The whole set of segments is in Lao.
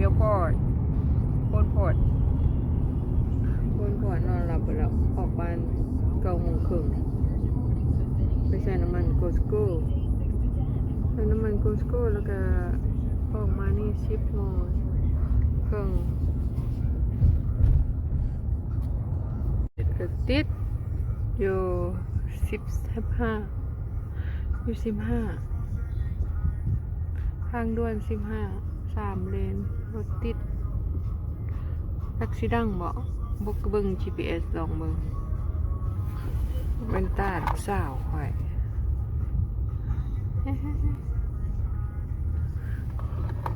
Airport ໂພນພອດ ໂພນພອດ ນອນຫຼັບໄປແລ້ວ ອອກບ້ານເກົ້າໂມງເຄິ່ງ ໄປໃສ່ນ້ຳມັນ Costco ໃສ່ນ້ຳມັນ Costco ແລ້ວກະອອກມານີ້ສິບໂມງເຄິ່ງ ກະຕິດຢູ່ສິບ ສິບຫ້າ ຢູ່ສິບຫ້າ ທາງດ່ວນສິບຫ້າ ສາມເລນ ລົດຕິດ ຈັກຊິດັງບໍ່? ບໍ່ ກະເບິ່ງ ຈີພີເອສ ລອງເບິ່ງ ແວ່ນຕາລູກສາວຂ້ອຍ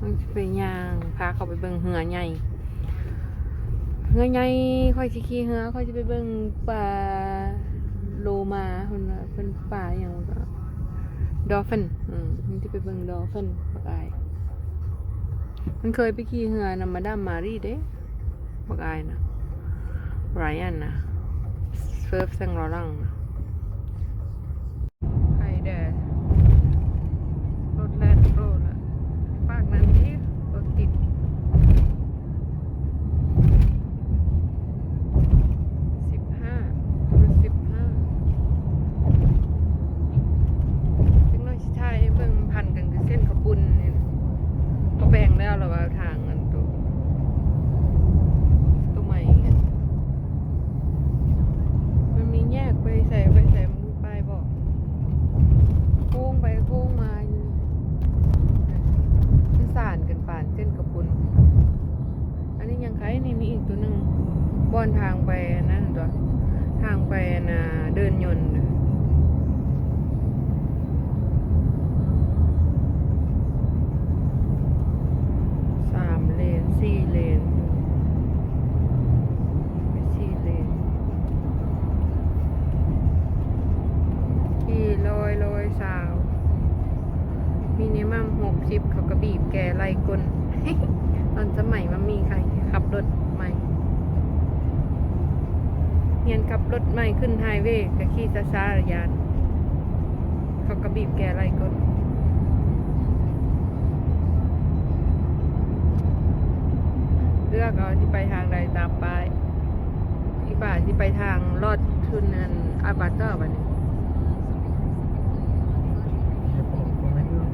ມັນຊິໄປຍ່າງ ພາເຂົາໄປເບິ່ງເຮືອໃຫຍ່ ເຮືອໃຫຍ່ ຂ້ອຍຊິຂີ່ເຮືອ ຂ້ອຍຊິໄປເບິ່ງປາໂລມາ ເພິ່ນວ່າເພິ່ນປາອີ່ຫຍັງ Dolphin ອືມ ມັນຊິໄປເບິ່ງ Dolphin ບັກອາຍ ມັນເຄີຍໄປຂີ່ເຮືອນຳມາດາມມາຣີເດ້ ບັກອາຍນະ Ryan ນະ Yves Saint Laurent ນະ ໄປເດີ້ ລົດແລ່ນໂລດລະ ປາກນັ້ນຕິ ລົດຕິດ ສິບຫ້າ ລົດສິບຫ້າ ຈັກໜ້ອຍຊິຖ່າຍໃຫ້ເບິ່ງ ພັນກັນຄືເສັ້ນເຂົ້າປຸ້ນນີ້ ເຂົາແບ່ງແລ້ວລະວ່າທາງອັນໂຕ ໂຕໃໝ່ ມັນມີແຍກໄປໃສ ໄປໃສ ມັນມີປ້າຍບອກ ໂຄ້ງໄປໂຄ້ງມາຢູ່ ມັນສານກັນປານເສັ້ນເຂົ້າປຸ້ນ ອັນນີ້ຍັງໄຄ ນີ້ມີອີກໂຕໜຶ່ງ ບ່ອນທາງໄປອັນນັ້ນຕົວະ ທາງໄປອັນນ່າ ເດີ່ນຍົນ ສາມເລນ ສີ່ເລນ ໄປສີ່ເລນ ຂີ່ຮ້ອຍ ຮ້ອຍຊາວ ມິນິມັມຫົກສິບ ເຂົາກະບີບແກ່ໄລ່ກົ້ນ ຕອນສະໄໝມັມມີໄຄຂັບລົດໃໝ່ ຮຽນຂັບລົດໃໝ່ຂຶ້ນໄຮເວ ກະຂີ່ຊ້າໆ ລະຢ້ານ ເຂົາກະບີບແກ່ໄລ່ກົ້ນ ເລືອກເອົາຊິໄປທາງໃດຕາມປ້າຍ ອີ່ປ້າຊິໄປທາງລອດຂຶ້ນອັນອາບາເຕີບາດນີ້ ເພາະໃນເມືອງ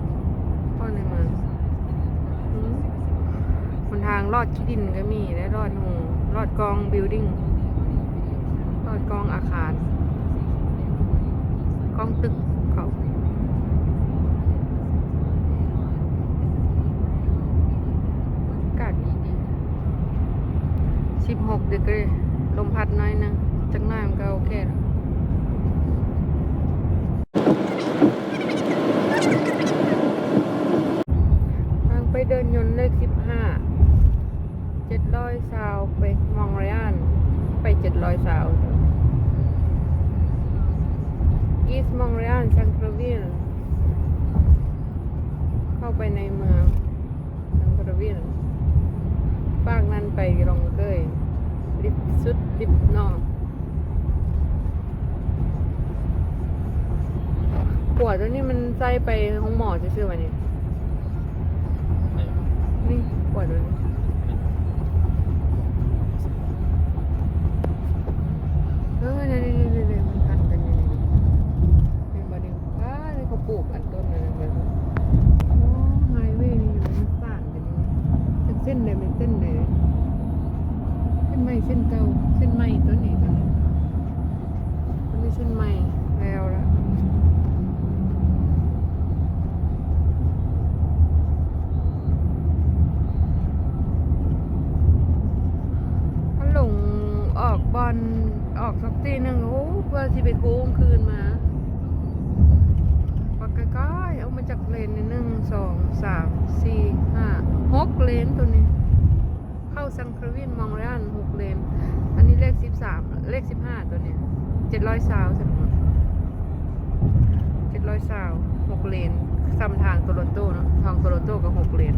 ເພາະໃນເມືອງ ອືມ ຫົນທາງລອດຂີ້ດິນກະມີ ແລະ ລອດໂຮງ ລອດກອງບິວດິ້ງ ລອດກອງອາຄານ ກອງຕຶກເຂົາ ອາກາດດີໆ ສິບຫົກດີກຣີ ລົມພັດໜ້ອຍໜຶ່ງ ຈັກໜ້ອຍມັນກະໂອເຄລະ ທາງໄປເດີ່ນຍົນເລກສິບຫ້າ ເຈັດຮ້ອຍຊາວ ໄປມອງເຣອານ ໄປເຈັດຮ້ອຍຊາວ ອີສມອງເຣອານ ຊັງເຄີວິລ ເຂົ້າໄປໃນເມືອງ ຊັງເຄີວິລ ປາກນັ້ນໄປລອງເກີຍ ລິບສຸດລິບນອກ ຂົວໂຕນີ້ມັນໃຊ້ໄປໂຮງໝໍຊື່ໆ ຫວານີ້ ນີ້ ຂົວໂຕນີ້ ເອີ ນີ້ໆໆໆ ມັນພັນກັນຢູ່ນີ້ ເຫັນບໍ່ນີ້ ວ້າ ນີ້ເຂົາປູກອັນຕົ້ນນັ້ນ ໂອ້ ໄຮເວນີ້ມັນສ້າງ ເປັນເສັ້ນໃດເປັນເສັ້ນໃດ ເສັ້ນໃໝ່ເສັ້ນເກົ່າ ເສັ້ນໃໝ່ຕົວນີ້ ຕົວນີ້ ຕົວນີ້ເສັ້ນໃໝ່ແລ້ວລະ ມັນຫຼົງອອກບ່ອນ ອອກສັກທີໜຶ່ງ ໂອ້ ເພື່ອຊິໄປໂຄ້ງຄືນມາ ປາກກາຍໆ ເອົາມາຈາກເລນນີ້ ໜຶ່ງ ສອງ ສາມ ສີ່ ຫ້າ ຫົກເລນໂຕນີ້ ເຂົ້າຊັງເຄີວິນ ມອງເຣອານ ຫົກເລນ ອັນນີ້ເລກສິບສາມ ເລກສິບຫ້າໂຕນີ້ ເຈັດຮ້ອຍຊາວຊັ້ນເນາະ ເຈັດຮ້ອຍຊາວ ຫົກເລນ ສ່ຳທາງໂຕໂຣນໂຕເນາະ ທາງໂຕໂຣນໂຕກະຫົກເລນ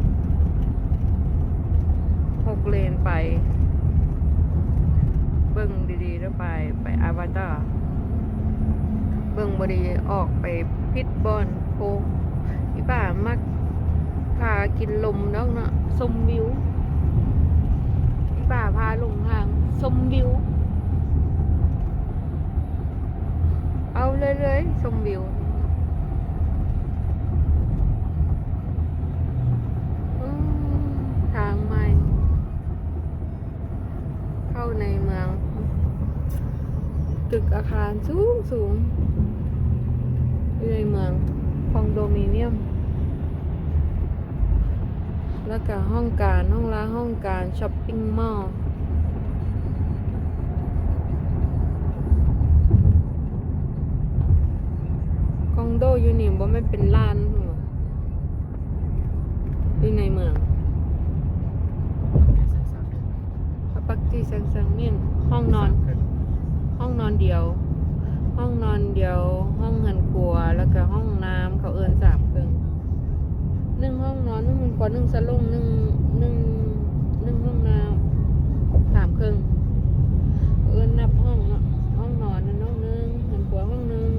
ຫົກເລນໄປ ເບິ່ງດີໆເດີ ໄປ ໄປອາວາຕາ ເບິ່ງບໍ່ດີ ອອກໄປຜິດບ່ອນໂຄ້ງ ອີ່ປ້າມັກພາກິນລົມດອກເນາະ ຊົມວິວ ປ້າພາຫຼົງທາງຊົມວິວ ເອົາເລື້ອຍໆ ຊົມວິວ. ອືມ ທາງໃໝ່ ເຂົ້າໃນເມືອງ ຕຶກອາຄານສູງໆ ຢູ່ໃນເມືອງ ຄອນໂດມິນຽມ ແລ້ວກະຫ້ອງການ ຫ້ອງລາ ຫ້ອງການ ຊັອບປິງມໍລ. ຄອນໂດຢູ່ນີ້ບໍ່ແມ່ນເປັນລ້ານ ຢູ່ໃນເມືອງ ພະປັກຈີ ແຊງຊາງມິນ ຫ້ອງນອນ ຫ້ອງນອນດຽວ ຫ້ອງນອນດຽວ ຫ້ອງເຮືອນຄົວ ແລ້ວກະຫ້ອງນ້ຳ ເຂົາເອີ້ນສາມເຄິ່ງ ໜຶ່ງຫ້ອງນອນ ໜຶ່ງເຮືອນຄົວ ໜຶ່ງສາລົງ ໜຶ່ງ ໜຶ່ງ ໜຶ່ງຫ້ອງນ້ຳ ສາມເຄິ່ງ ເອີ້ນນັບຫ້ອງເນາະ ຫ້ອງນອນນະ ຫ້ອງໜຶ່ງ ເຮືອນຄົວຫ້ອງໜຶ່ງ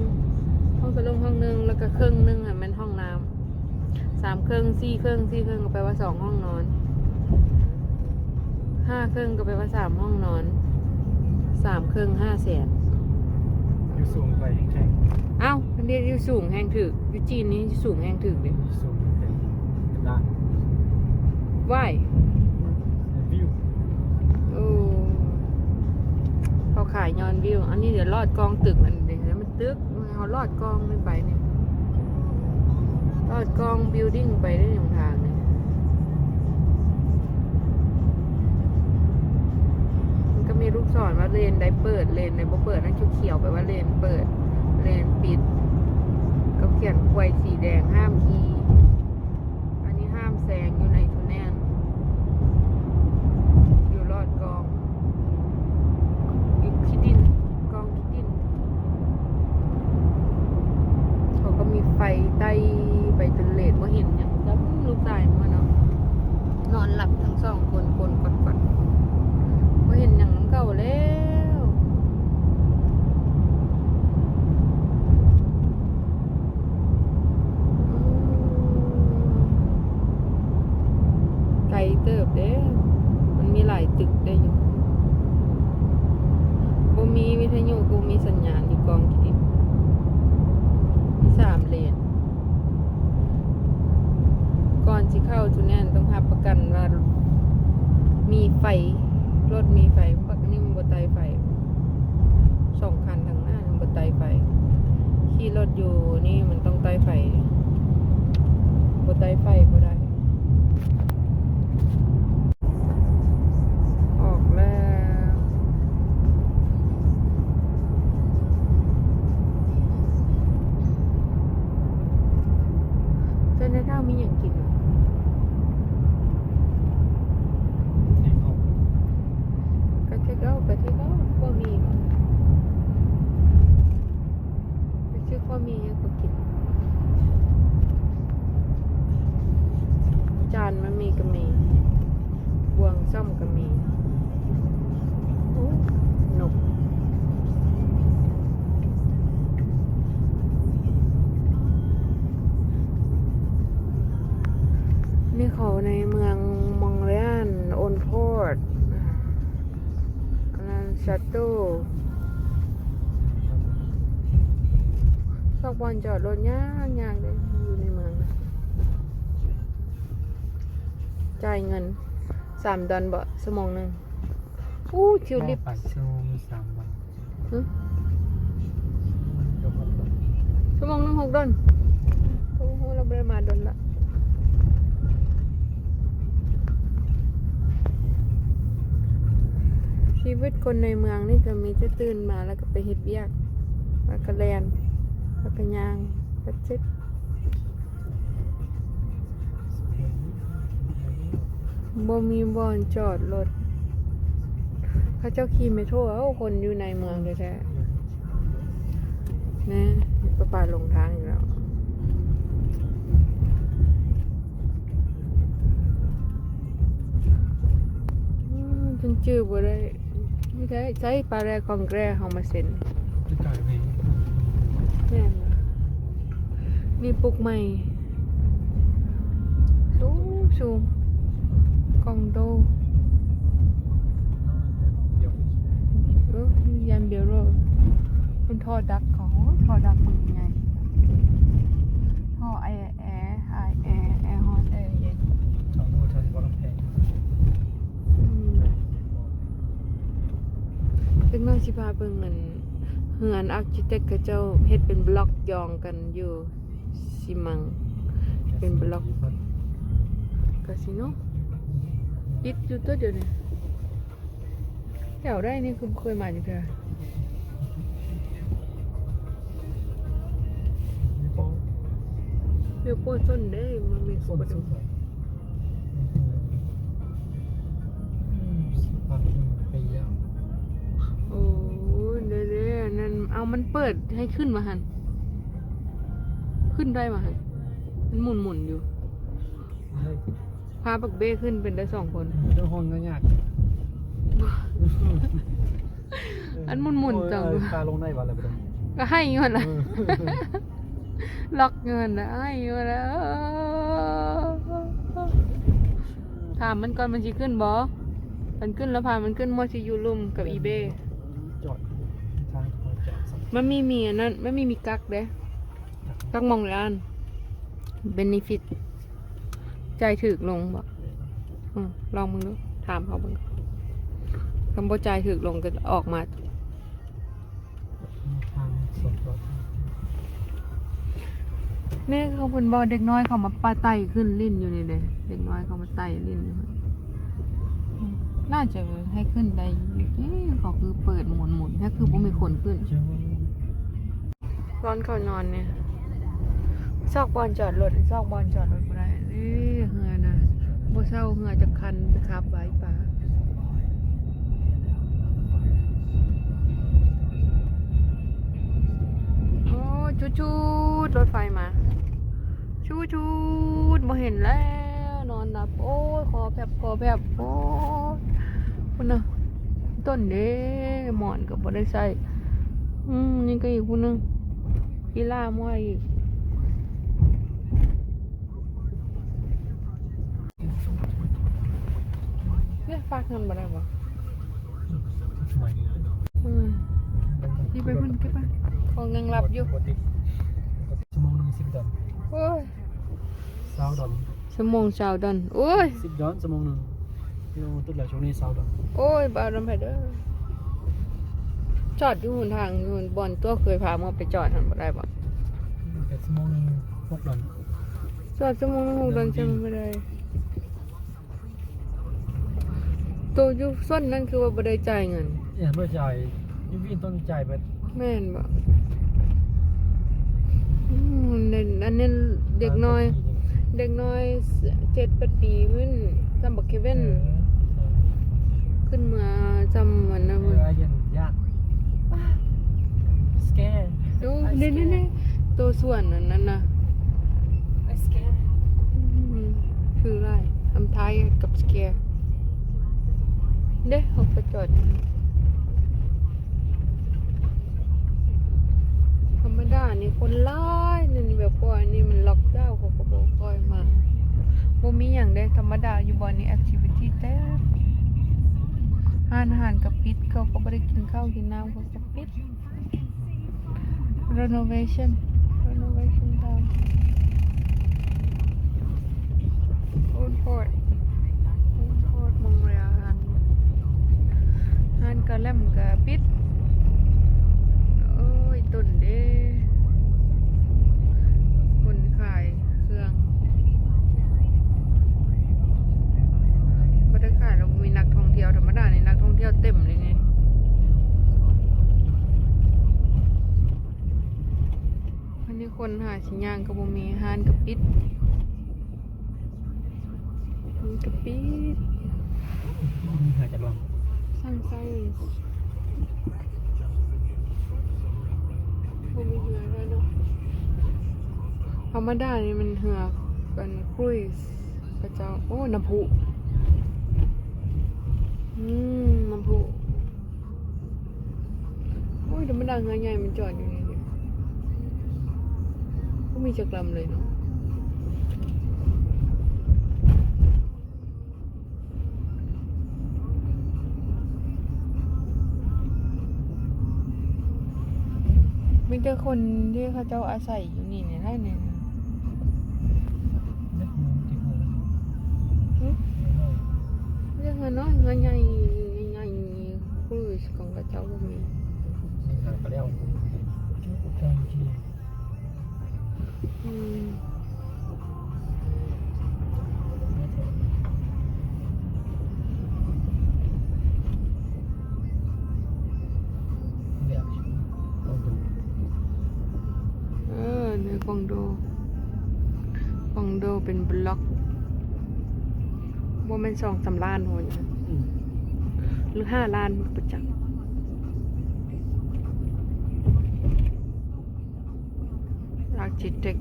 ຫ້ອງສາລົງຫ້ອງໜຶ່ງ ແລ້ວກະເຄິ່ງໜຶ່ງຫັ້ນແມ່ນຫ້ອງນ້ຳ. ສາມເຄິ່ງ ສີ່ເຄິ່ງ ສີ່ເຄິ່ງກໍແປວ່າສອງຫ້ອງນອນ ຫ້າເຄິ່ງກໍແປວ່າສາມຫ້ອງນອນ ສາມເຄິ່ງ ຫ້າແສນ ຢູ່ສູງໄປແຮງແຂງ. ເອົ້າ ອັນນີ້ຢູ່ສູງແຮງຖືກ ຢູ່ຈີນນີ້ຢູ່ສູງແຮງຖືກເດ້ ຢູ່ສູງເປັນ ເປັນລ້ານ. ວ້າຍ ວິວ ໂອ້ ເຂົາຂາຍຍ້ອນວິວ. ອັນນີ້ດຽວລອດກອງຕຶກ ອັນນີ້ມັນຕຶກ ເຮົາລອດກອງນີ້ໄປນີ້ ລອດກອງບິວດິ້ງໄປໄດ້ຫນທາງນີ້ ມັນກໍມີລູກສອນວ່າເລນໃດເປີດ ເລນໃດບໍ່ເປີດ ອັນຂຽວໆ ແປວ່າເລນເປີດ ເລນປິດ ກໍຂຽນຂວາຍສີແດງຫ້າມຂີ່. ອັນນີ້ຫ້າມແຊງຢູ່ໃນທູແນນ ຢູ່ລອດກອງ ຢູ່ຂີ້ດິນ ກອງຂີ້ດິນ ເຂົາກໍມີໄຟໃຕ້ໄປຈົນເລດ ບໍ່ເຫັນຫຍັງ. ຈຳລູກຊາຍມາເນາະ ນອນຫຼັບທັງສອງຄົນ ກົນກອດໆ ບໍ່ເຫັນຫຍັງນຳເຂົາແລ້ວ. ໄກເຕີບເດ້ ມັນມີຫຼາຍຕຶກເດ້ຢູ່ ບໍ່ມີວິທະຍຸ ກໍບໍ່ມີສັນຍານຢູ່ກອງຂີ້ດິນ ມີສາມເລນ. ກ່ອນຊິເຂົ້າຈຸແນນ ຕ້ອງຮັບປະກັນວ່າມີໄຟ ລົດມີໄຟ. ບັກນີ້ມັນບໍ່ໄຕ້ໄຟ ສອງຄັນທາງໜ້າມັນບໍ່ໄຕ້ໄຟ. ຂີ່ລົດຢູ່ນີ້ມັນຕ້ອງໄຕ້ໄຟ ບໍ່ໄຕ້ໄຟບໍ່ໄດ້. ອອກແລ້ວ. ເຈົ້ານາຍເຖົ້າມີຫຍັງກິນຫວາ? ເທກເອົາ ກໍເທກເອົາ ກໍເທກເອົາ ບໍ່ມີຫວາ? ໄປຊື້ຄວາໝີ່ໃຫ້ເຂົາກິນ. ຈານມາມີກໍມີ ບ່ວງຊ້ຳກໍມີ. ໂອ້ ນົກ. ນີ້ເຂົ້າໃນເມືອງມອງເຣອນ ໂອນພອດ. ອັນນັ້ນຊາໂຕ້ ຊອກບ່ອນຈອດລົດຍາກໆເດ້ ຢູ່ໃນເມືອງນະ. ຈ່າຍເງິນສາມດອນເບາະ ຊົ່ວໂມງໜຶ່ງ. ອູ້ ທິວລິບ ໝໍ້ປາກຊ່ວງສາມວັນ. ຫຶ? ຊົ່ວໂມງໜຶ່ງຫົກດອນ. ກໍບໍ່ຮູ້ລະ ບໍ່ໄດ້ມາດົນລະ. ຊີວິດຄົນໃນເມືອງນີ້ກໍມີແຕ່ຕື່ນມາແລ້ວກໍໄປເຮັດວຽກ ແລ້ວກໍແລ່ນ ແລ້ວກໍຍ່າງ that's it. ບໍ່ມີບ່ອນຈອດລົດ. ເຂົາເຈົ້າຂີ່ເມໂທຣ ເອົ້າ ຄົນຢູ່ໃນເມືອງແທ້ໆ ແນ່ ປະປາຫຼົງທາງອີກແລ້ວ. ອືມ ຈົນຈື່ບໍ່ໄດ້. ນີ້ໄດ້ໃຊ້ປາແຣຄອງແກຣເຮົາມາເຊັນ. ແມ່ນ ມີປຸກໃໝ່ ສູງໆ ຄອນໂດ. ເອີ ຢ້ານເບໂຣ ມັນທໍ່ດັກເຂົາ ທໍ່ດັກມັນໃຫຍ່ ທໍ່ແອ ແອ ຖ່າຍແອ ແອຮ້ອນ ແອເຢັນ ເຂົາຮູ້ເທົ່າທີ່ບໍ່ລຳແພງ ອືມ ຈັກໜ້ອຍຊິພາເບິ່ງອັນ ເຮືອນອາຄິເຕັກເຂົາເຈົ້າເຮັດເປັນບລັອກຢອງກັນຢູ່ຊີມັງ ເປັນບລັອກກາຊິໂນ ປິດຢູ່ຕົວະດຽວນີ້. ແຖວໃດນີ້ຄືບໍ່ເຄີຍມາຈັກເທື່ອ ເວໂປຊົນເດ້ ມັນມີຄົນສຸດ ໂອ້ຍ ເດ້ໆ ອັນນັ້ນ ເອົາ ມັນເປີດໃຫ້ຂຶ້ນວ່າຫັ້ນ ຂຶ້ນໄດ້ວ່າຫັ້ນ ມັນໝຸ່ນໆຢູ່. ພາບັກເບ້ຂຶ້ນເປັນໄດ້ສອງຄົນ ເຈົ້າຂອງກໍຍາກ ອັນໝຸ່ນໆ ໂອ້ຍ ຈັ່ງ ເອີ ພາລົງໄດ້ບໍ່ລະ ກໍໃຫ້ຢູ່ຫັ້ນລະ ເອີ ລັອກຢູ່ຫັ້ນນະ ໃຫ້ຢູ່ຫັ້ນນະ ຖາມມັນກ່ອນ ມັນຊິຂຶ້ນບໍ່ ຄັນຂຶ້ນແລ້ວພາມັນຂຶ້ນ ໝົດຊິຢູ່ລຸ່ມກັບອີເບ ຈອດ ທາງຈອດ ມັນມີ ມີອັນນັ້ນ ມັນມີ ມີກັກເດ້ ຈັກມອງລ້ານ ເບເນຟິດ ຈ່າຍຖືກລົງບໍ່? ອືມ ລອງເບິ່ງດູ ຖາມເຂົາເບິ່ງ ຄັນບໍ່ຈ່າຍຖືກລົງກໍອອກມາ. ແມ່ເຂົາເພິ່ນບອກເດັກນ້ອຍເຂົາມາປາໄຕ່ຂຶ້ນຫຼິ້ນຢູ່ນີ້ເດ້ ເດັກນ້ອຍເຂົາມາໄຕ່ຫຼິ້ນຢູ່ ໜ້າຈະໃຫ້ຂຶ້ນໄດ້ຢູ່ເດ້ ເຂົາຄືເປີດໝູນໆ ແທ້ຄືບໍ່ມີຄົນຂຶ້ນ. ຕອນເຂົານອນນີ້ ຊອກບ່ອນຈອດລົດ ຊອກບ່ອນຈອດລົດບໍ່ໄດ້ເດ້ ເຮືອນະ ບໍ່ເຊົ່າເຮືອຈັກຄັນໄປຂັບໄຫວ້ປາ. ໂອ້ ຈູດໆ ລົດໄຟມາ ຈູດໆ ບໍ່ເຫັນແລ້ວ ນອນຫຼັບ ໂອ້ຍ ຄໍແຜບ ຄໍແຜບ ໂອ້ຍ ພຸ້ນນະ ຕົ້ນເດ້ ໝອນກໍບໍ່ໄດ້ໃສ່. ອືມ ນີ້ກໍອີກຜູ້ໜຶ່ງ ກິລາມວຍອີກ ເອີ ຝາກເງິນບໍ່ໄດ້ບໍ່? ອືມ ຊິໄປພຸ້ນ ເກັບໄປ ຂອງຍັງລັບຢູ່. ຊົ່ວໂມງໜຶ່ງສິບດອນ ໂອ້ຍ ຊາວດອນ ຊົ່ວໂມງຊາວດອນ ໂອ້ຍ ສິບດອນ ຊົ່ວໂມງໜຶ່ງ. ໂອ້ ຕຸດແລ້ວ ຊ່ວງນີ້ຊາວດອນ ໂອ້ຍ ບໍ່ເອົານຳໃຜເດີ. ຈອດຢູ່ຫົນທາງ ຢູ່ບ່ອນຕົວເຄີຍພາເມືອໄປຈອດຫັ້ນບໍ່ໄດ້ບໍ່? ອືມ ແຕ່ຊົ່ວໂມງໜຶ່ງຫົກດອນ ຈອດຊົ່ວໂມງໜຶ່ງຫົກດອນ ຈຳບໍ່ໄດ້. ໂຕຢູ່ໂຊນນັ້ນຄືວ່າບໍ່ໄດ້ຈ່າຍເງິນ? ເອີ ບໍ່ຈ່າຍ ຢູ່ວິນຕ້ອງຈ່າຍເບິດ. ແມ່ນບໍ່? ອືມ ອັນນັ້ນເດັກນ້ອຍ ເດັກນ້ອຍເຈັດແປດປີພຸ້ນ ສ່ຳບັກເຄວິນ ເອີ ຂຶ້ນເມືອສ່ຳອັນນັ້ນພຸ້ນ. ໂອ້ ນີ້ໆ ໂຕສ່ວນອັນນັ້ນນະ ອືມ ຄືຫຼາຍ I'm tired ກັບ scared ເດ້ ເຮົາໄປຈອດ ທຳມະດານີ້ຄົນຫຼາຍ ນີ້ແບບ ເພາະອັນນີ້ມັນລັອກດາວ ເຂົາກໍບໍ່ຄ່ອຍມາ ບໍ່ມີຫຍັງເດ້. ທຳມະດາຢູ່ບ່ອນນີ້ activity ເຕັມ ຮ້ານອາຫານກໍປິດ ເຂົາກໍບໍ່ໄດ້ກິນເຂົ້າກິນນ້ຳ ເຂົາກໍປິດ. Renovation Renovation Town Old Port Old Port ໂຮງແຮມ ຮ້ານກະແລັມກະປິດ. ໂອ້ຍ ຕົ້ນເດ້ ຄົນຂາຍເຄື່ອງ ບໍ່ໄດ້ຂາຍແລ້ວ ມີນັກທ່ອງທ່ຽວ ທຳມະດານີ້ນັກທ່ອງທ່ຽວເຕັມເລີຍນີ້. ອັນນີ້ຄົນຫາຊິຍ່າງກໍບໍ່ມີ ຮ້ານກໍປິດ ຮ້ານກໍປິດ. ມີເຮືອຈັກລຳ? ຊ່າງໃຊ້ ບໍ່ມີເຮືອແລ້ວເນາະ. ທຳມະດານີ້ມັນເຮືອ ອັນ cruise ເຂົາເຈົ້າ. ໂອ້ ນ້ຳພຸ ອືມ ນ້ຳພຸ. ໂອ້ຍ ທຳມະດາເຮືອໃຫຍ່ມັນຈອດຢູ່ນີ້ເດ ບໍ່ມີຈັກລຳເລີຍເນາະ. ມີແຕ່ຄົນທີ່ເຂົາເຈົ້າອາໄສຢູ່ນີ້ນີ້ແຫຼະນີ້. ຫຶ? ເຮືອນ້ອຍ ເຮືອໃຫຍ່ ໃຫຍ່ໆ ຄືຂອງເຂົາເຈົ້າບໍ່ມີ. ອືມ. ເອີ ໃນກວາງໂດ ກວາງໂດເປັນບລັອກ ບໍ່ແມ່ນສອງສາມລ້ານພຸ້ນ ອືມ ຫຼືຫ້າລ້ານ ບໍ່ຈັກ. ອາຄິເຕັກ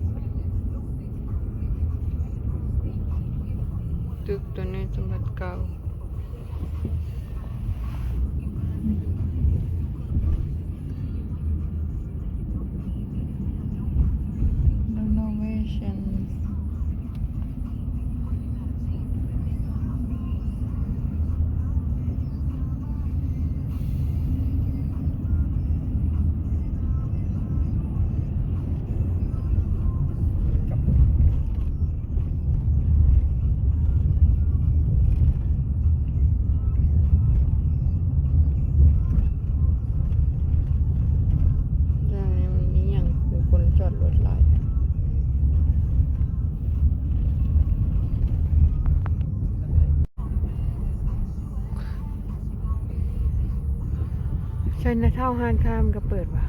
ຕຶກໂຕນີ້ສຳລັບເກົ່າ renovation. ຢ່າງນີ້ມັນມີຫຍັງ ມີຄົນຈອດລົດຫຼາຍ. ໄຊນາທາວ ຮ້ານຄ້າມັນກໍເປີດຫວາ?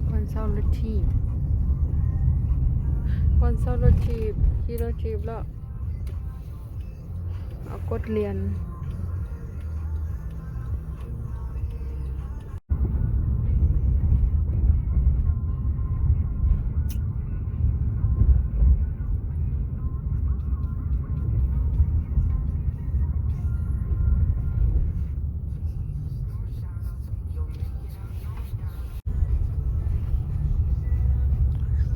ບ່ອນເຊົ່າລົດຖີບ ບ່ອນເຊົ່າລົດຖີບ ຂີ່ລົດຖີບເລາະ ເອົາກົດລຽນ.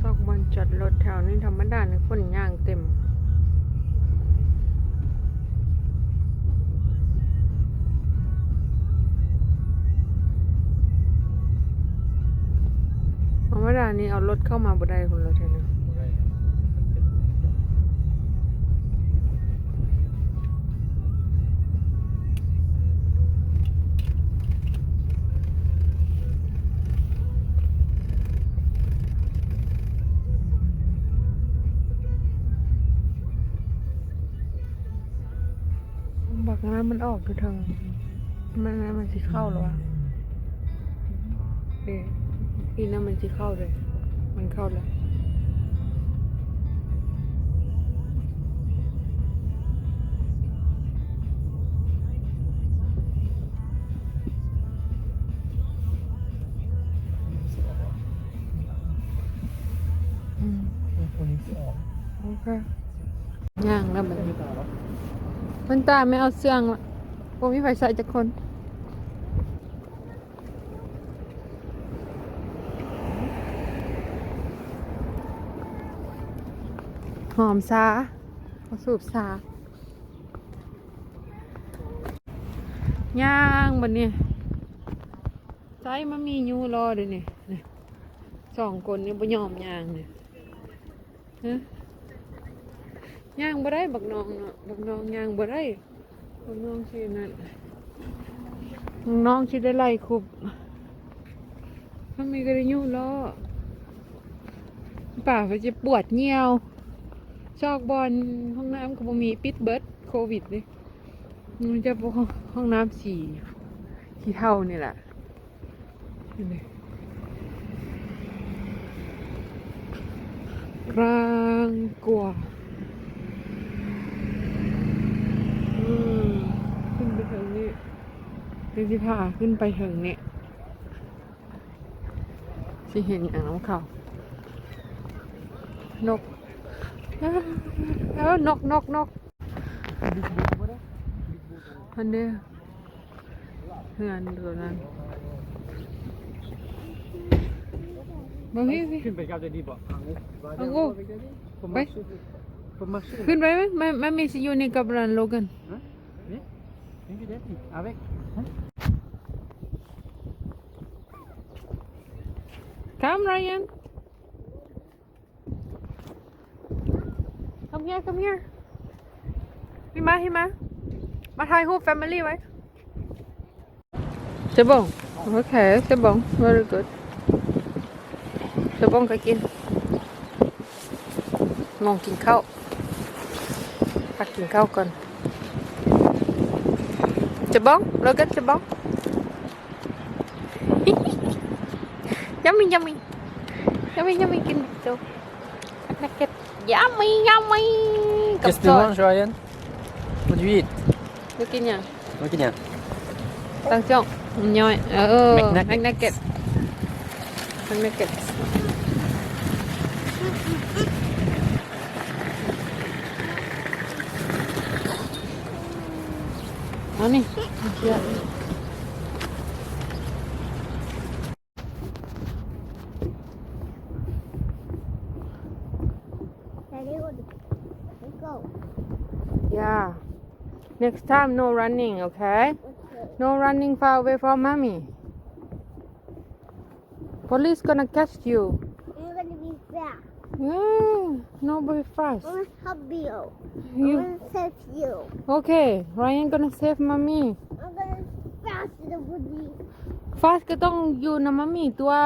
ຊອກບ່ອນຈອດລົດແຖວນີ້ທຳມະດານີ້ ຄົນຍ່າງເຕັມ. ທຳມະດານີ້ເອົາລົດເຂົ້າມາບໍ່ໄດ້ພຸ້ນລະ ເທື່ອໜຶ່ງ. ບັກນັ້ນມັນອອກຢູ່ເທິງ ມັນ ມັນຊິເຂົ້າແລ້ວຫວາ? ເອີ ອີນັ້ນມັນຊິເຂົ້າເດ້ ມັນເຂົ້າແລ້ວ. ອືມ ໂອເຄ ຍ່າງແລ້ວບັດນີ້ ມັນຕາແມ່ເອົາເຊື່ອງລະ ບໍ່ມີໃຜໃສ່ຈັກຄົນ. ຫອມຊາ ມາສູບຊາ ຍ່າງບັດນີ້ ໃສ່ມາມີຢູ່ລໍເດ້ນີ້ ນີ້ ສອງຄົນນີ້ບໍ່ຍອມຍ່າງນີ້. ຮະ ຍ່າງບໍ່ໄດ້ບັກນ້ອງເນາະ ບັກນ້ອງຍ່າງບໍ່ໄດ້ ບັກນ້ອງຊິນັ້ນ ບັກນ້ອງຊິໄດ້ໄລ່ຄຸບ ທຳໄມກໍໄດ້ຢູ່ເລາະ ປາເພິ່ນຊິປວດຍ່ຽວ ຊອກບ່ອນຫ້ອງນ້ຳກໍບໍ່ມີ ປິດເບິດ ໂຄວິດນີ້ ມີແຕ່ຫ້ອງນ້ຳສີ ຂີ້ເຖົ້ານີ້ແຫຼະ. ກາງກວາ ອືມ ຂຶ້ນໄປເທິງນີ້ ເພິ່ນຊິພາຂຶ້ນໄປເທິງນີ້ ຊິເຫັນຫຍັງນຳເຂົາ ນົກ ເອີ ນົກ ນົກ ນົກ ຫັ້ນເດ້. ເຮືອນໂຕນັ້ນ ເບິ່ງນີ້ຊິ ຂຶ້ນໄປກັບເຈົ້າດີບໍ່? ເອົາ ໄປ ໄປ ໄປ. Faut marcher. ຂຶ້ນໄປໄໝ? ມາ ມາມີຊິຢູ່ນີ້ກັບ Logan. Hein? Oui? Avec. Hein? Come, Ryan. Come here, come here. ຮີມາ ຮີມາ ມາຖ່າຍຮູບ family ໄວ້. C'est bon. OK, c'est bon. Very good. C'est bon ກໍກິນ. ມອງກິນເຂົ້າ. ພັກກິນເຂົ້າກ່ອນ. C'est bon, Logan, c'est bon. Yummy, yummy. Yummy, yummy. ກິນໂຕ nugget. Yummy, yummy. Qu'est-ce que tu manges, Ryan? Produit. ມາກິນຫຍັງ? ມາກິນຫຍັງ? ຕັ້ງຈ້ອງ ມັນຍ້ອຍ. ເອີ McNugget. McNugget. McNugget. ເອົານີ້. Daddy, go. Yeah. Next time, no running, okay? Okay. No running far away from mommy. Police gonna catch you. I'm gonna be fast. Yeah, no, be fast. I'm gonna help you. You I'm gonna save you. Okay, Ryan gonna save mommy. I'm gonna fast the police. Fast ກໍຕ້ອງຢູ່ນຳ mommy ຕົວະ.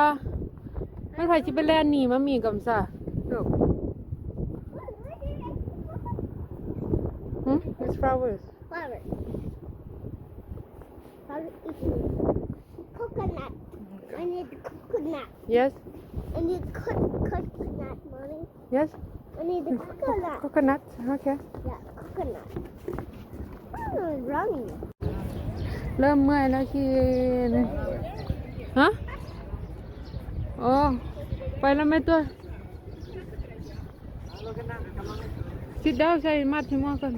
ແມ່ນໃຜຊິໄປແລ່ນໜີ mommy ກຳຊະລູກ? ຫຶ? It's flowers. Flowers. Flowers eating. Coconut. I need coconut. Yes. I need co-, coconut, Mommy. Yes. I need the coconut. Coconut. Okay. Yeah, coconut. Oh, running. ເລີ່ມເມື່ອຍແລ້ວ ຂີ່. ຮະ? ໂອ້ ໄປແລ້ວແມ່ຕົວະ. Sit down ໃສ່ມັດໃສ່ໝວກກ່ອນ.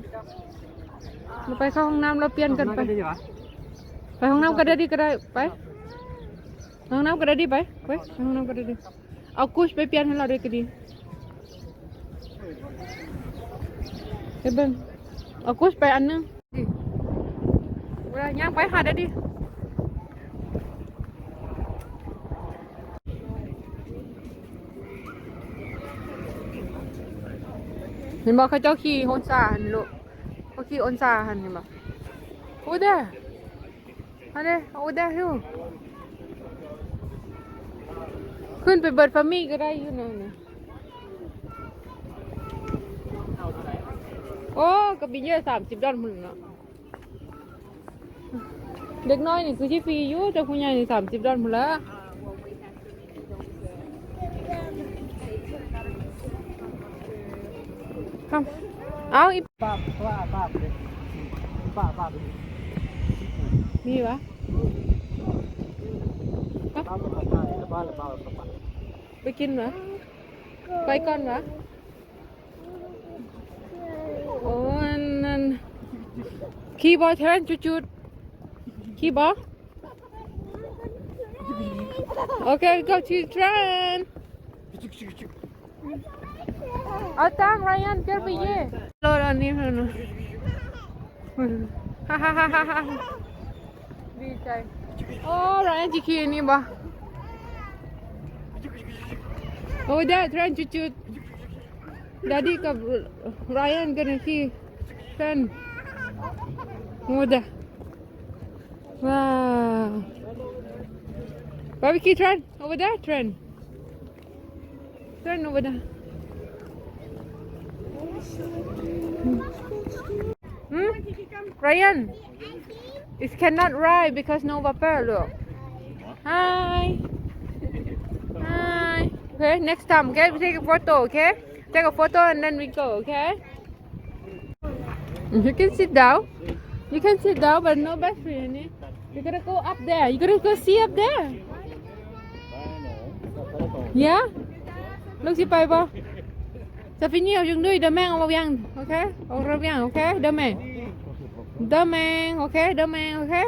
ລາວໄປເຂົ້າຫ້ອງນ້ຳ ລາວປ່ຽນກັນໄປ. ໄປຫ້ອງນ້ຳກັບ Daddy ກໍໄດ້. ໄປຫ້ອງນ້ຳກັບ Daddy ໄປ. ໄປ ໄປຫ້ອງນ້ຳກັບ Daddy. ເອົາ Gucci ໄປປ່ຽນໃຫ້ລາວເດີກໍດີ. ເຮັດເບິ່ງ. ເອົາ Gucci ໄປອັນໜຶ່ງ. ເວລາຍ່າງໄປຫາ Daddy. ເຫັນບໍ່ ເຂົາເຈົ້າຂີ່ໂຮນຊາຫັ້ນລູກ. ເຂົາຂີ່ໂຮນຊາຫັ້ນ ເຫັນບໍ່? Over there. ອັນນີ້ over there too. ຂຶ້ນໄປເບີດຟາມີກໍໄດ້ຢູ່ນັ້ນ. ໂອ້ ກໍບິນເຍສາມສິບດອນພຸ້ນເນາະ. ເດັກນ້ອຍນີ້ຄືຊິຟຣີຢູ່ ແຕ່ຜູ້ໃຫຍ່ນີ້ສາມສິບດອນພຸ້ນລະ. Come. ເອົາ ອີ ມີຫວາ? ໄປກິນຫວາ? ໄປກ່ອນຫວາ? ໂອ້ ອັນນັ້ນ ຂີ່ບໍ່ Tran ຈຸດໆ ຂີ່ບໍ່? Okay, go to Tran. ເອົາຕັງ Ryan ເກີນໄປເຢ. ໂລດອັນນີ້ເພິ່ນ ດີໃຈ. ໂອ້ Ryan ຊິຂີ່ນີ້ບໍ່? Over there, Tran ຈຸດໆ. Daddy ກັບ Ryan ກັນຂີ່ Tran. Over there. Wow. Barbecue, Tran. Over there, Tran. Tran, over there. Hmm? Ryan, it cannot ride because no bumper, look. Hi. Hi. Okay, next time, okay? We take a photo, okay? Take a photo and then we go, okay? You can sit down. You can sit down, but no battery in it. You gotta go up there. You gotta go see up there. Yeah? ລູກຊິໄປບໍ່? Sa fini, au jung dui, demain, au reviens, okay? Au reviens, okay? Demain. Demain, okay? Demain, okay?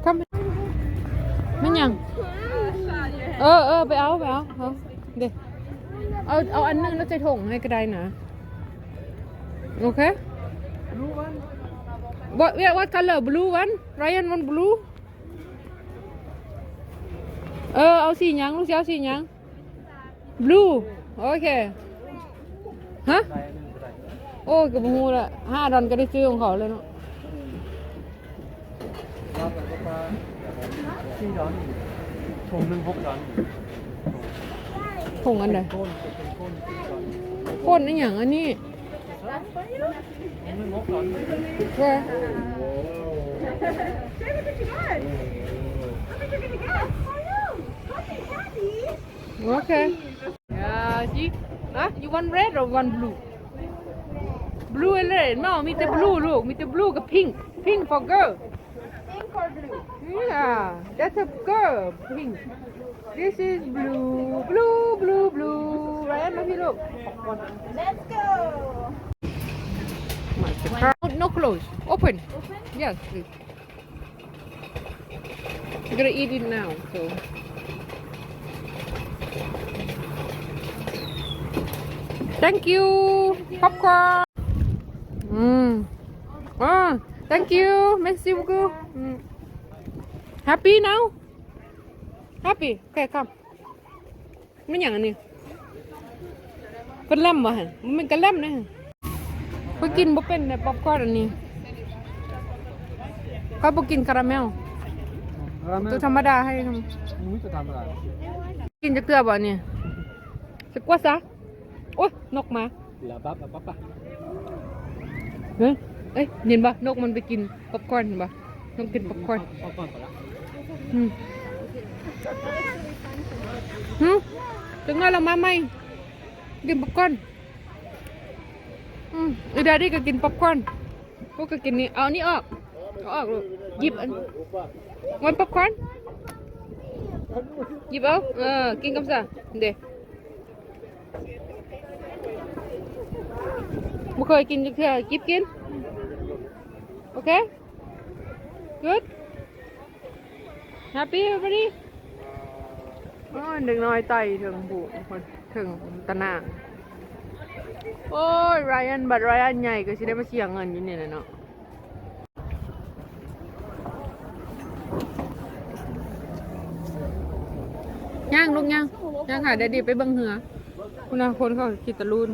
Come. ແມ່ນຫຍັງ? ເອີ ເອີ ໄປເອົາ ໄປເອົາ ເອົາເດ້. ເອົາ ເອົາອັນໜຶ່ງແລ້ວໃສ່ຖົງໃຫ້ກໍໄດ້ນະ. ໂອເຄ. What, what color? Blue one? Ryan want blue? ເອີ ເອົາສີຫຍັງ? ລູກຊິເອົາສີຫຍັງ? Blue. ໂອເຄ. ຮະ? ໂອ້ຍ ກໍບໍ່ຮູ້ລະ. ຫ້າດອນກໍໄດ້ຊື້ຂອງເຂົາແລ້ວເນາະ. ສີ່ດອນ ຖົງໜຶ່ງຫົກດອນ. ຖົງອັນໃດ? ໂຄນ ໂຄນ ອີ່ຫຍັງອັນນີ້? ຖົງໜຶ່ງຫົກດອນ. Where? Okay. Yeah, see? Huh? You want red or want blue? Blue and red. No, ມີແຕ່ blue ລູກ ມີແຕ່ blue ກັບ pink. Pink for girl. Pink or blue? Yeah, that's a girl. Pink. This is blue, blue, blue, blue. Ryan, ມາພີ້ລູກ. Let's go. No, no close. Open. Open? Yes, please. We're gonna eat it now, so. Thank you. Popcorn. ອືມ ອາ thank you. Merci beaucoup. ອືມ Happy now? Happy? Okay, come. ແມ່ນຫຍັງອັນນີ້? ເປັນແລັມບໍ່ຫັ້ນ? ບໍ່ແມ່ນກະແລັມເດ້. ຂ້ອຍກິນບໍ່ເປັນເດ້ ປັອບຄອນອັນນີ້. ຂ້ອຍບໍ່ກິນຄາຣາເມວ. ຄາຣາເມວ ຕົວທຳມະດາໃຫ້. ອືມ ຕົວທຳມະດາ. ກິນຈັກເທື່ອບໍ່ອັນນີ້? ສະກວດຊະ. ໂອ້ຍ ນົກມາ. ລະບັບ ລະບັບປະ. ເຮີ້ຍ ເອີຍ ເຫັນບໍ່? ນົກມັນໄປກິນປັອບຄອນ ເຫັນບໍ່? ນ້ອງກິນປັອບຄອນ. ອືມ ຫື ຈັກໜ້ອຍລາວມາໃໝ່ ກິນປັອບຄອນ. ອືມ ອີດາດີກໍກິນປັອບຄອນ. ພວກກໍກິນນີ້ ເອົານີ້ອອກ ເອົາອອກລູກ. ຫຍິບອັນ ວານປັອບຄອນ ຫຍິບເອົາ. ເອີ ກິນກັບຊາເດ້. ບໍ່ເຄີຍກິນຈັກເທື່ອ. ກິບກິນ. ໂອເຄ. Good. Happy everybody. ໂອ້ຍ ເດັກນ້ອຍໄຕ່ເທິງພູ ເທິງຕະໜ່າງ. ໂອ້ຍ Ryan ບັດ Ryan ໃຫຍ່ກໍຊິໄດ້ມາເສຍເງິນຢູ່ນີ້ແຫຼະເນາະ. ຍ່າງລູກຍ່າງ ຍ່າງຫາແດດດີ້ໄປເບິ່ງເຮືອ. ພຸ້ນນະ ຄົນເຂົາຂີ່ຕະລູດ.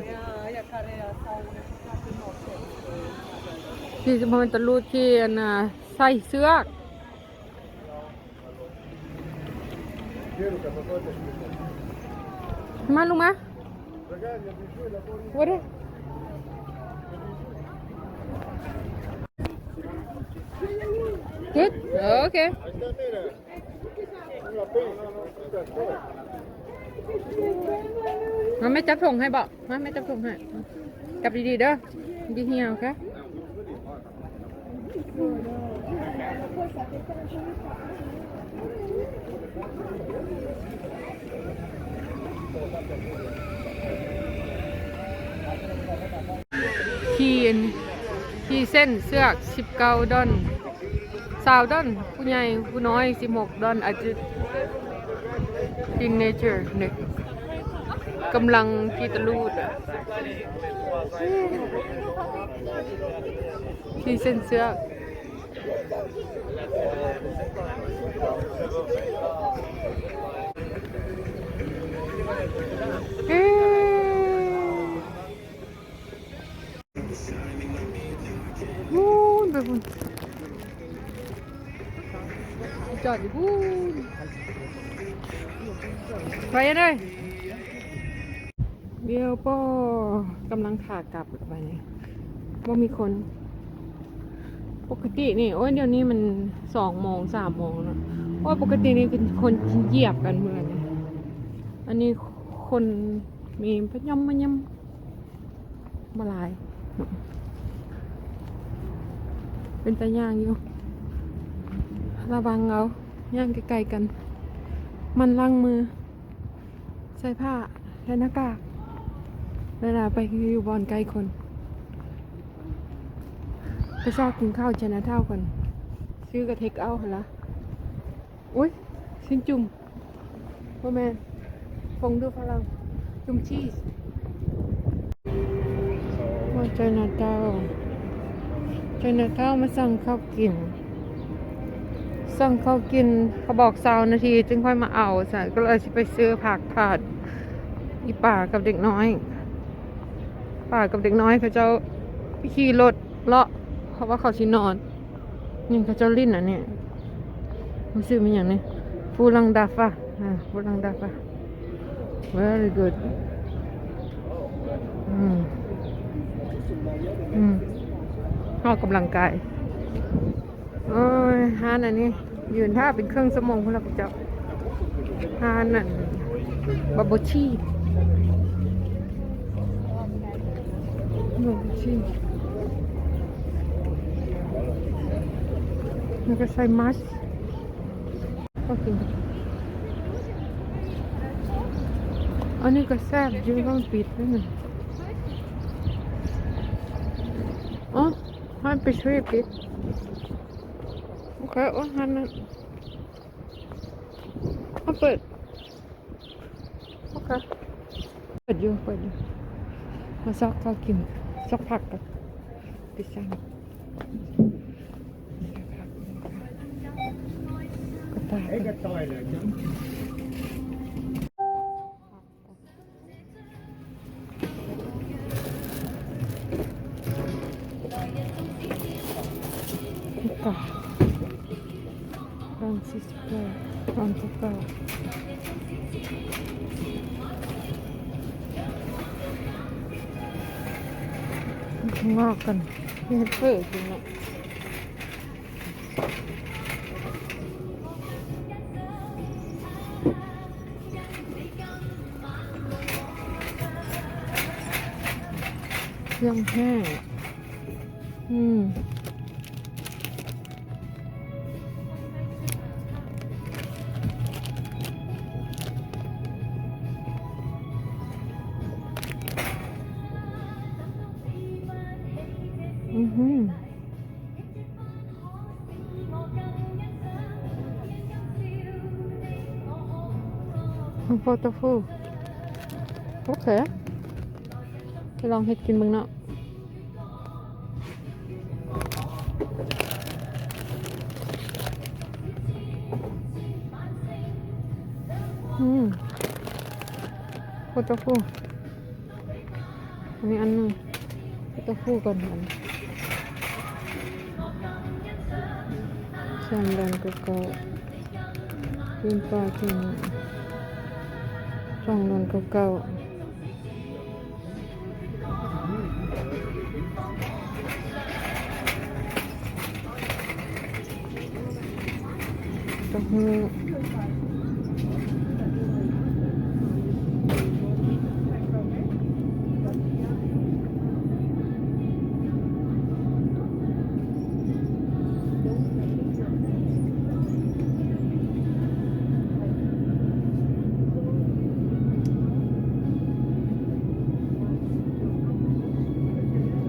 ທີ່ຈະບໍ່ແມ່ນຕະລູດ ທີ່ອັນນ່າ ໃສ່ເຊືອກ. ມາລູກມາ. What? Good. ໂອເຄ. ມາ ແມ່ຈັບຖົງໃຫ້ບໍ? ມາ ແມ່ຈັບຖົງໃຫ້. ຈັບດີໆເດີ. ດີເຫຍວກະ. ຂີ່ອັນ ຂີ່ເສັ້ນເຊືອກ ສິບເກົ້າດອນ ຊາວດອນ, ຜູ້ໃຫຍ່ຜູ້ນ້ອຍ ສິບຫົກດອນ, ອາດຈະ teenager ເນາະ. ກຳລັງຂີ່ຕະລູດອະ ຂີ່ເສັ້ນເຊືອກ. ເອີ ພຸ້ນໄປພຸ້ນ ຈອດຢູ່ພຸ້ນ. ໄປເດີ. ວຽວປໍ ກຳລັງຂາກັບໄປນີ້ ບໍ່ມີຄົນ. ປົກກະຕິນີ້ ໂອ້ຍ ດຽວນີ້ມັນສອງໂມງ ສາມໂມງແລ້ວ. ໂອ້ຍ ປົກກະຕິນີ້ຄືຄົນຢຽບກັນເມືອນີ້. ອັນນີ້ຄົນມີມະຍົມມະຍົມ ບໍ່ຫຼາຍ. ເປັນຕາຍ່າງຢູ່. ລະວັງເອົາ ຍ່າງໃກ້ໆກັນ. ໝັ່ນລ້າງມື. ໃສ່ຜ້າ ໃສ່ໜ້າກາກ ເວລາໄປຢູ່ບ່ອນໃກ້ຄົນ. ໄປຊອກກິນເຂົ້າ Chinatown ກ່ອນ. ຊື້ກະ take out ຫັ້ນລະ. ໂອ້ຍ ຊິ້ນຈຸ່ມ ບໍ່ແມ່ນ ຟອງດູຝຣັ່ງ. ຈຸ່ມຊີສ. ມາໄຊນາທາວ ໄຊນາທາວມາສັ່ງເຂົ້າກິນ ສັ່ງເຂົ້າກິນ ເຂົາບອກຊາວນາທີຈຶ່ງຄ່ອຍມາເອົາ ຊັ້ນກໍເລີຍຊິໄປຊື້ຜັກທາດ ອີ່ປ້າກັບເດັກນ້ອຍ ປ້າກັບເດັກນ້ອຍເຂົາເຈົ້າຂີ່ລົດເລາະ ເພາະວ່າເຂົາຊິນອນ. ນີ້ເຂົາເຈົ້າຫຼິ້ນອັນນີ້ ມັນຊື່ແມ່ນຫຍັງນີ້? ຟູລັງດາຟາ ອ່າ ຟູລັງດາຟາ very good. ອືມ ອືມ ອອກກຳລັງກາຍ. ໂອ້ຍ ຮ້ານອັນນີ້ ຢືນຖ້າເປັນເຄິ່ງຊົ່ວໂມງພຸ້ນລະພວກເຈົ້າ. ຮ້ານນັ້ນ ບັບເບິນທີ ບັບເບິນທີ ແລ້ວກໍໃສ່ມັດ ກໍກິນ. ອັນນີ້ກໍແຊບຢູ່ ມັນປິດແລ້ວນະ. ອໍ ຮ້ານເປສຕຣີປິດ. ໂອເຄ ໂອ້ ຮ້ານນັ້ນ ເຂົາເປີດ. ໂອເຄ ເປີດຢູ່ ເປີດຢູ່. ມາຊອກເຂົ້າກິນ ຊອກຜັກກັນ ໄປສັ່ງ ກະຕ່າຍ ກະຕ່າຍ ຮ້ານສີ່ສິບເກົ້າ ຮ້ານສິບເກົ້າ ງອກກັນ ເຮັດເຝີກິນເນາະ. ເຄື່ອງແຫ້ງ ອືມ ອື ໂຟໂຕຟູ ໂອເຄ ໄປລອງເຮັດກິນເບິ່ງເນາະ. ອືມ ໂຟໂຕຟູ ອັນນີ້ອັນໜຶ່ງ ໂຟໂຕຟູກ່ອນ ອັນ ສາມດອນເກົ້າເກົ້າ ປີ້ງປາ ສອງດອນເກົ້າເກົ້າ. ເຕົ້າຫູ້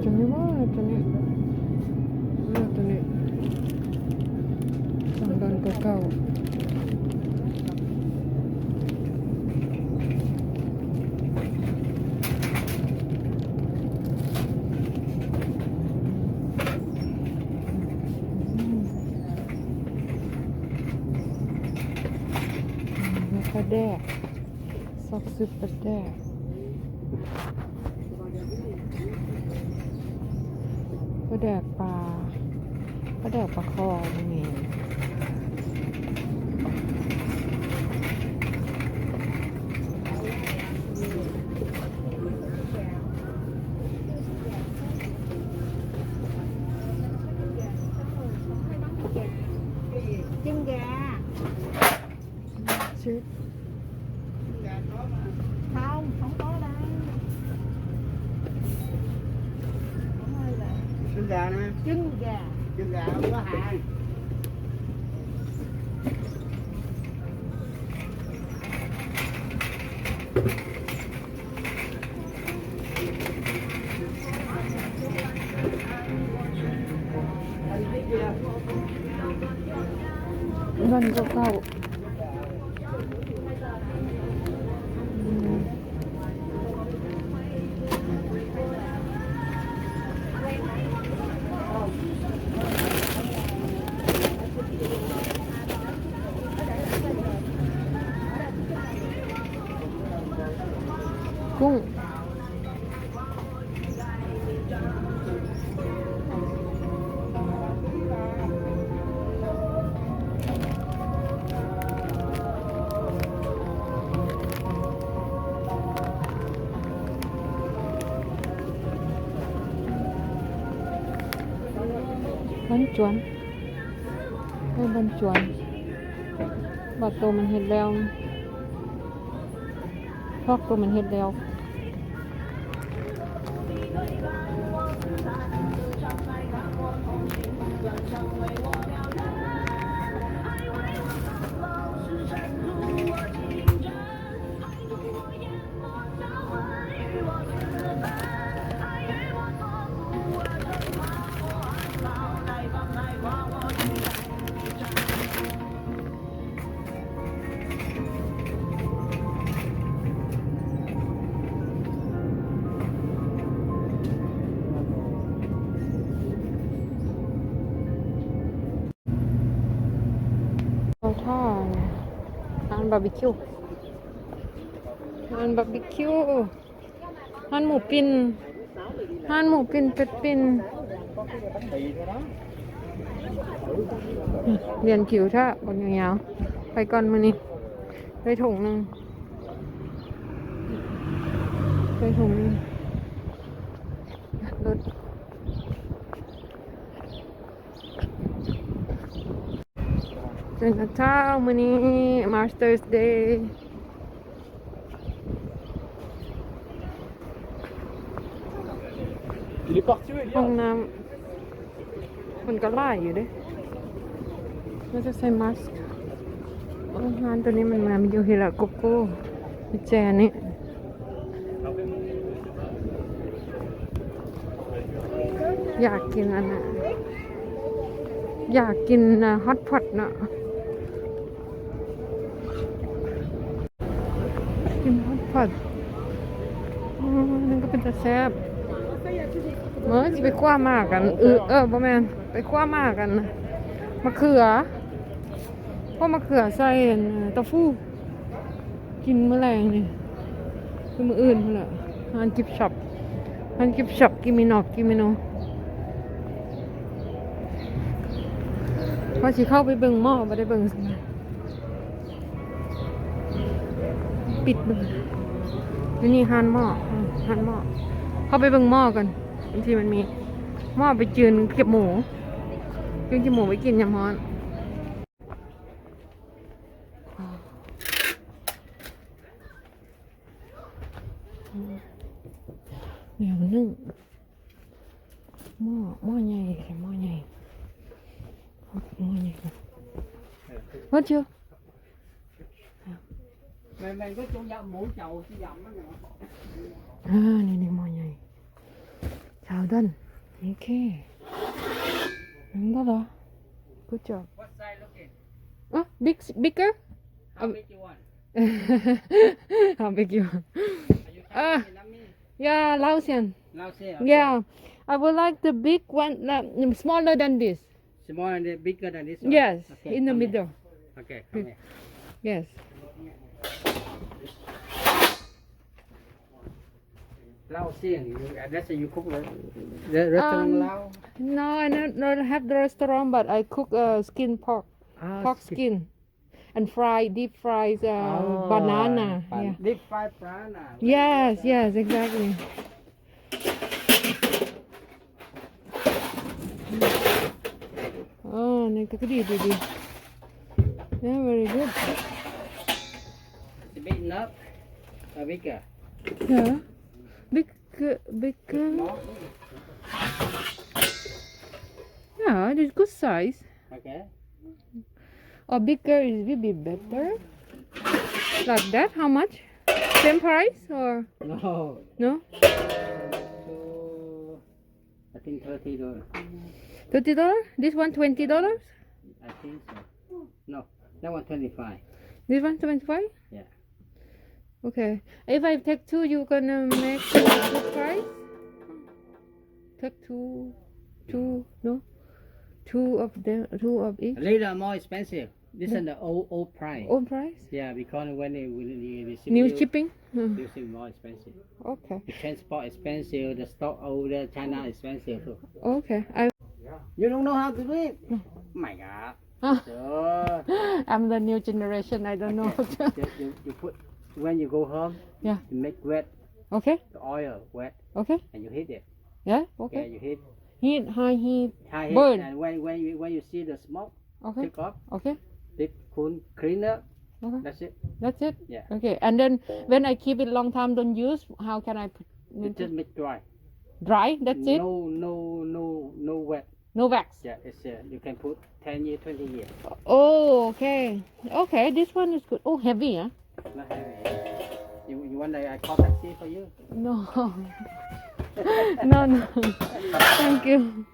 ຕົວນີ້ບໍ່ ຕົວນີ້ ເລືອກຕົວນີ້ ສອງດອນກວ່າເກົ່າ. ປາແດກ ຊອກຊຸບປາແດກ ປາແດກປາ ປາແດກປາຄໍນີ້. ຈຶ່ງຢາ Không, không có đây. Không ơi là. Trứng gà nè. Trứng gà. Trứng gà không có hại. ເງິນເກົ່າໆ ອືມ. ບານຈວນ ເອີ ບານຈວນ ບາດໂຕມັນເຮັດແລ້ວ ພອກໂຕມັນເຮັດແລ້ວ. ເຂົ້າທ່າ ຮ້ານບາບີຄິວ ຮ້ານບາບີຄິວ ຮ້ານໝູປີ້ນ ຮ້ານໝູປີ້ນ ເປັດປີ້ນ ລຽນຄິວຖ້າຄົນຍາວໆ. ໄປກ່ອນມື້ນີ້ ໄດ້ຖົງໜຶ່ງ ໄດ້ຖົງໜຶ່ງ ລົດ. ເດີນທາງເຊົ້າ ມື້ນີ້ Mother's Day. ຫ້ອງນ້ຳ ມັນກໍຫຼາຍຢູ່ເດ້ ມັນຈະໃສ່ມາສ. ໂອ້ ຮ້ານໂຕນີ້ມັນງາມຢູ່ ເຮລາໂກໂກ້ ແຈນີ້. ຢາກກິນອັນນັ້ນ ຢາກກິນ ອ່າ ຮອດພອດເນາະ ກິນຮອດພອດ. ອືມ ມັນກໍເປັນຕາແຊບ. ເອີ ຊິໄປຄົວໝາກັນ ອື ເອີ ບໍ່ແມ່ນ ໄປຄົວໝາກັນ ມະເຂືອ ພວກມະເຂືອໃສ່ອັນເຕົ້າຫູ້ ກິນມື້ແລງນີ້ ຄືມື້ອື່ນພຸ້ນແຫຼະ. ຮ້ານກິບຊັອບ ຮ້ານກິບຊັອບ ກິນມີນອກ ກິນມີໂນ. ວ່າຊິເຂົ້າໄປເບິ່ງໝໍ້ ບໍ່ໄດ້ເບິ່ງ ປິດເບິ່ງ. ຢູ່ນີ້ຮ້ານໝໍ້ ຮ້ານໝໍ້ ເຂົ້າໄປເບິ່ງໝໍ້ກ່ອນ ບາງທີມັນມີໝໍ້ໄປຈືນເກັບໝູ ຈືນເກັບໝູໄວ້ກິນຍາມຮ້ອນ. ແນວໜຶ່ງ ໝໍ້ ໝໍ້ໃຫຍ່ ໝໍ້ໃຫຍ່ ໝໍ້ໃຫຍ່. What you? ແມ່ນໆ ກໍຈົ່ງຢາກໝູເຈົ້າຊິຢາມມັນ. ອ່າ ນີ້ໆ ໝໍ້ໃຫຍ່. Well done. Okay. Good job. What size looking? Oh, big, bigger? How big you want? How big you want? Are you coming in, Nami? Yeah, Laotian. Laotian, okay. Yeah. I would like the big one, uh, smaller than this. Smaller than, bigger than this one? Yes, okay, in the middle. Okay, come here. Yes. Laotian, you, uh, that's you cook the, the restaurant Lao? Um, no, I don't, don't have the restaurant, but I cook, uh, skin pork. Ah, pork skin. And fry, deep fry, uh, banana. Yeah. Deep fry banana. Yes, yes, exactly. ອໍ ນີ້ກໍດີ ດີ ດີ. Yeah, very good. Is it big enough? Or bigger? Yeah. Big, bigger. Yeah, it is good size. Okay. Or bigger, it will be better. Like that, how much? Same price or? No. No? Two, I think thirty dollars. Thirty dollars? This one twenty dollars? I think so. No, that one twenty-five. This one twenty-five? Yeah. Okay. If I take two, you gonna make a good price? Take two, two, no? Two of them, two of each? A little more expensive. This one the old, old price. Old price? Yeah, because when they, when they, they new shipping? Hmm. New shipping more expensive. Okay. The transport expensive, the stock over there, China expensive too. Okay. I You don't know how to do it? No. My God. Ah. Sure. I'm the new generation. I don't know. Okay. You, you, you put, when you go home, yeah, you make wet. Okay. The oil wet. Okay. And you heat it. Yeah? Okay. Yeah, you heat. Heat, high heat. High heat. Burn. And when, when you, when you see the smoke, okay, take off. Okay. Take cool, clean up. Okay. That's it. That's it. Yeah. Okay. And then when I keep it long time, don't use, how can I put? You just make dry. Dry. That's it. No, no, no, no wax. No wax. Yeah, it's, uh, you can put ten year, twenty year. Oh, okay. Okay, this one is good. Oh, heavy, huh? Not heavy. You, you want I, I call taxi for you? No. No, no. Thank you.